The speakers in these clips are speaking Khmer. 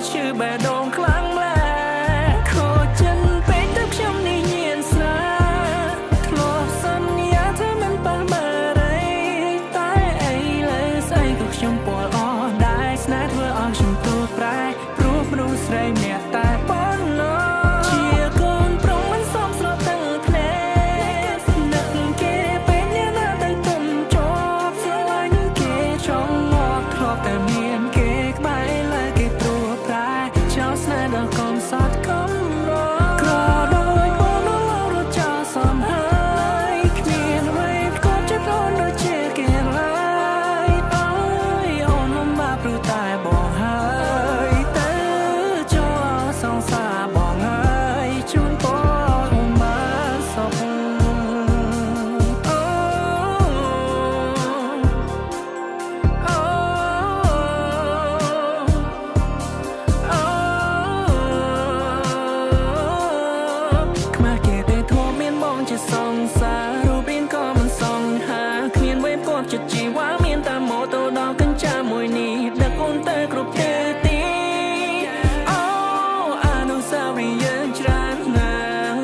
ឈឺបេះដូងខ្លាំងម្ល៉េះខូចចិនពេកទៅខ្ញុំនេះញៀនស្រាធ្លាប់សន្យាថាមិនប៉ះបារីតែអីលើស្អីក៏ខ្ញុំពលអស់ដែរស្នេហ៍ធ្វើឲ្យខ្ញុំទូប្រែព្រោះមនុស្សស្រីម្នាក់តែប៉ុណ្ណោះជាកូនប្រុសមិនសមស្រទាំងភ្នែកនឹកគេពេលអ្នកណាទៅទុំជាប់ស្រឡាញ់គេចង់ងាប់ធ្លាប់តែមានគេក្បែរលើគេត្រួតប្រែចោលស្នេហ៍ដល់កំសត់កំរក្រដូចបងនៅឡរត់ចោលសំហើយគ្មានអ្វីក៏ចិត្តអូនដូចជាគេឡើយអើយអូនលំបាកព្រោះតែបងហើយទៅចូលសង្សារបងហើយជូនពរអូនបានសុខអូអូអូខ្មាស់គេទេធមមានបងជាសង្សាររូបរាងក៏មិនសង្ហាគ្មានវេផ្គប់ចិត្តជីវ៉ាមានតែម៉ូតូដល់កញ្ចាមួយនេះដឹកអូនទៅគ្រប់ទិសទីអូអនុស្សាវរីយ៍យើងច្រើនណាស់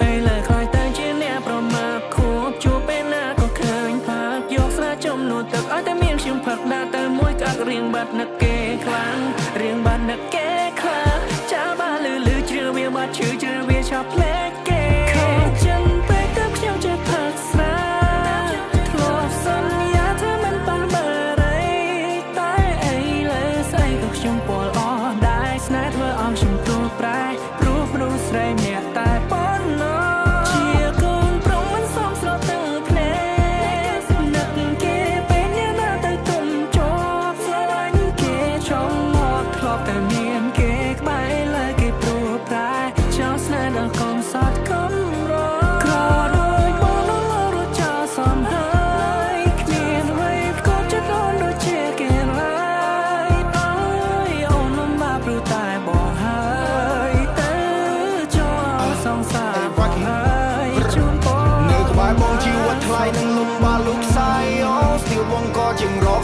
ឥឡូវខ្លាចតែជាអ្នកប្រមាថខួបជួបពេលណាក៏ឃើញផាកយកស្រាចំនួនទឹកឲ្យតែមានខ្ញុំផឹកដាក់ទៅមួយក្អាក់រៀងបាត់នឹកគេខ្លាំងរៀងបាត់នឹកគេ។